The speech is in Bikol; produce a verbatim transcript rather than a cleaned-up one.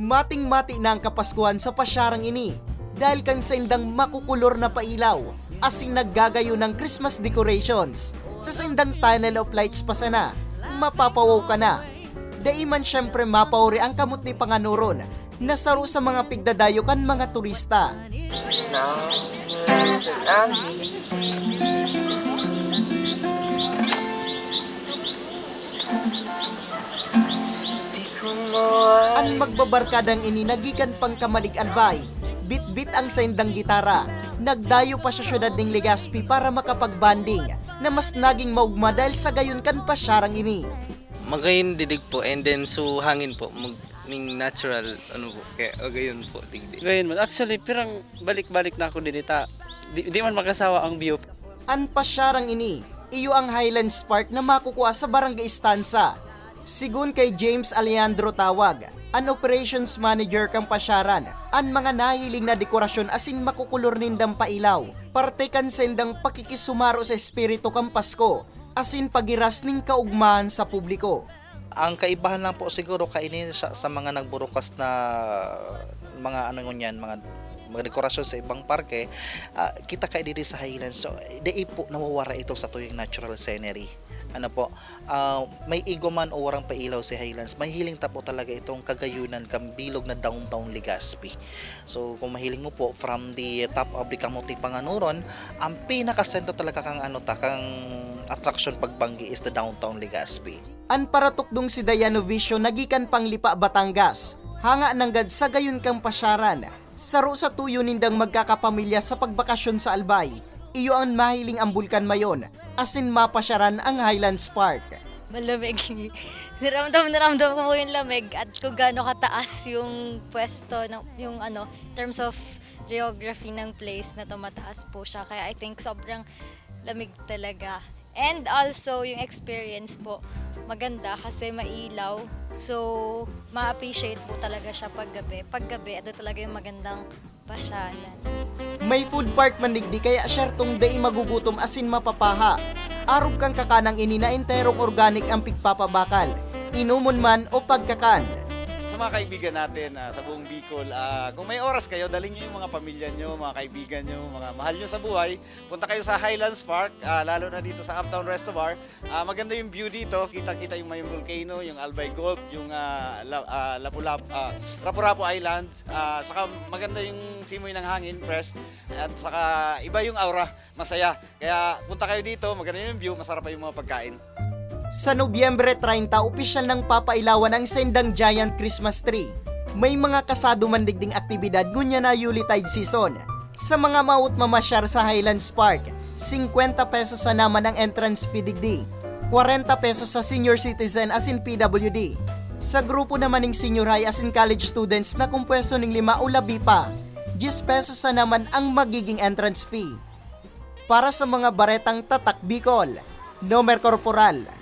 Mating-mati na ang Kapaskuhan sa pasyarang ini dahil kan saindang makukulor na pailaw asin naggagayo ng Christmas decorations. Sa saindang tunnel of lights pa sana, mapapawaw ka na. Dai man siyempre mapauri ang kamot ni Panganoron na saro sa mga pigdadayo kan mga turista. An magbabarkadang ini nagikan pang Camalig, Albay. Bitbit ang saindang gitara. Nagdayo pa sa syudad ning Legazpi para makapag-bonding na mas naging maugma dahil sa gayon kan pasyarang ini. Magayon didig po, and then so hangin po, mag, ming natural, ano po, kaya magayon po digdi. Gayon man. Actually, pirang balik-balik na ako diri ta. Di, di man makasawa ang view. An pasyarang ini, iyo ang Highlands Park na makukua sa Barangay Estancia. Sigon kay James Alejandro Tawag, an operations manager kan pasyaran, an mga nahiling na dekorasyon asin makukulor nindang pailaw, parte kan saindang pakikisumaro sa espiritu kan Pasko asin paghiras nin kaugmahan sa publiko. Ang kaibahan lang po siguro kaini sa, sa mga nagburukas na mga ano ngunyan, mga mga dekorasyon sa ibang parke, ah, kita kay diri sa Highlands, so, dai po nawawara ito sa tuyong natural scenery. Ano po, ah, may igwa man o warang pailaw si Highlands, mahiling ta po talaga itong kagayunan kan bilog na downtown Legazpi. So, kung mahiling mo po, from the top of the Kamuti Panganuron, ang pinakasentro talaga kang ano ta, kang attraction pagbanggi is the downtown Legazpi. An paratukdong si Diana Vicio na gikan Panglipa, Batangas, hanga nanggad sa gayon kang pasyaran. Saro sa tuyo nindang magkakapamilya sa pagbakasyon sa Albay, iyo an mahiling ang Bulkan Mayon, asin mapasyaran ang Highlands Park. Malamig. Naramdam na ramdam ko po yung lamig at kung gaano kataas yung pwesto, ng, yung ano, in terms of geography ng place na to, mataas po siya. Kaya I think sobrang lamig talaga. And also, yung experience po, maganda kasi mailaw. So, ma-appreciate po talaga siya paggabi. Paggabi, ito talaga yung magandang pasyalan. May food park man digdi kaya syertong dai magugutom asin mapapaha. Arog kan kakanang ini na enterong organic ang pigpapabakal, inomon man o pagkakan. Sa mga kaibigan natin ah, sa buong Bicol, ah, kung may oras kayo, dalhin niyo yung mga pamilya niyo, mga kaibigan niyo, mga mahal niyo sa buhay. Punta kayo sa Highlands Park, ah, lalo na dito sa Uptown Resto Bar. Ah, maganda yung view dito, kita-kita yung Mayon Volcano, yung Albay Gulf, yung ah, La- ah, Lapu-Lapu, ah, Rapu-Rapu Islands. Ah, saka maganda yung simoy ng hangin, fresh. At saka iba yung aura, masaya. Kaya punta kayo dito, maganda yung view, masarap pa yung mga pagkain. Sa Nobyembre treinta, opisyal nang papailawan ang sendang giant Christmas tree. May mga kasado man digding aktibidad ngunyan na Yuletide season. Sa mga maawot mamasyar sa Highlands Park, singkwenta pesos sana man ang entrance fee digdi, kwarenta pesos sa senior citizen asin P W D. Sa grupo naman ning senior high asin college students na kumpwesto ning lima o labi pa, diyes pesos sana man ang magiging entrance fee. Para sa mga baretang Tatak Bicol, Nomer Corporal,